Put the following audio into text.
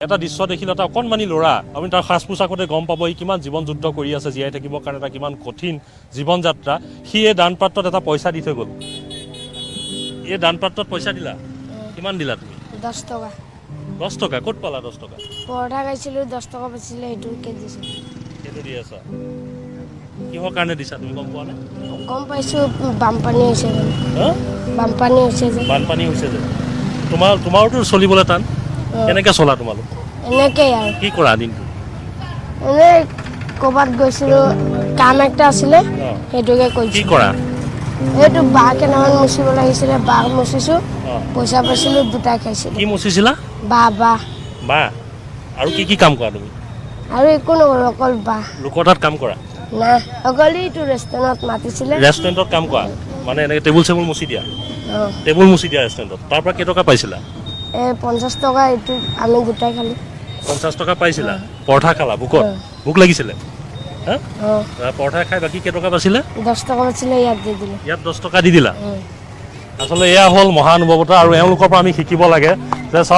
এটা দৃশ্য দেখিলে, এটা অকণমানি ল'ৰা, আপুনি তাৰ সাজ পোছাকতে গম পাব ই কিমান জীৱন যুদ্ধ কৰি আছে জীয়াই থাকিবৰ কাৰণে। এটা কিমান কঠিন জীৱন যাত্ৰা। সি এই দান পাত্ৰত এটা পইচা দি থৈ গ'ল। এই দান পাত্ৰত পইচা দিলা? কিমান দিলা তুমি? 10 টকা। 10 টকা? ক'ত পালা 10 টকা? পৰঠা খাইছিলোঁ, 10 টকা পাইছিলে, সেইটোকে দিছোঁ। সেইটো দি আছা। কিহৰ কাৰণে দিছা তুমি গম পোৱা নে? গম পাইছোঁ, বানপানী হৈছে বুলি। হা? বানপানী হৈছে যে। বানপানী হৈছে যে তোমাৰোতো চলিবলৈ টান। কেনেকে চলা তোমালোক? এনেকেই আৰু। কি কৰা দিনটো? এনেই ক'ৰবাত গৈছিলোঁ, কাম একটা আছিলে। সেইটোকে কি কৰিছোঁ। কৰা? এইটো বাঁহ কেইটামান মুচিব লাগিছিলে, বাঁহ মুচিছোঁ। পইচা পাইছিলোঁ, দুটা খাইছিলোঁ। কি মুচিছিলা? বাঁহ, বাঁহ। বাঁহ। আৰু কি কি কাম কৰা তুমি? আৰু একো নকৰোঁ, অকল বাঁহ। লোকৰ তাত কাম কৰা? না, অকল এইটো ৰেষ্টুৰেণ্টত মাতিছিলে। ৰেষ্টুৰেণ্টত কাম কৰা মানে এনেকে টেবুল চেবুল মুচি দিয়া? অঁ। টেবুল মুচি দিয়া ৰেষ্টুৰেণ্টত। তাৰ পৰা কেইটকা পাইছিলা? এই 50 টকা, এইটো আমি দুটাই খালোঁ। 50 টকা পাইছিলা, পৰঠা খালা ভোকত। ভোক লাগিছিলে, হা? অঁ। পৰঠা খাই বাকী কেইটকা পাইছিলে? 10 টকা পাইছিলে, ইয়াত দি দিলোঁ। ইয়াত 10 টকা দি দিলা। অঁ। আচলতে এয়া হ'ল মহানুভৱতা আৰু এওঁলোকৰ পৰা আমি শিকিব লাগে যে চাওক।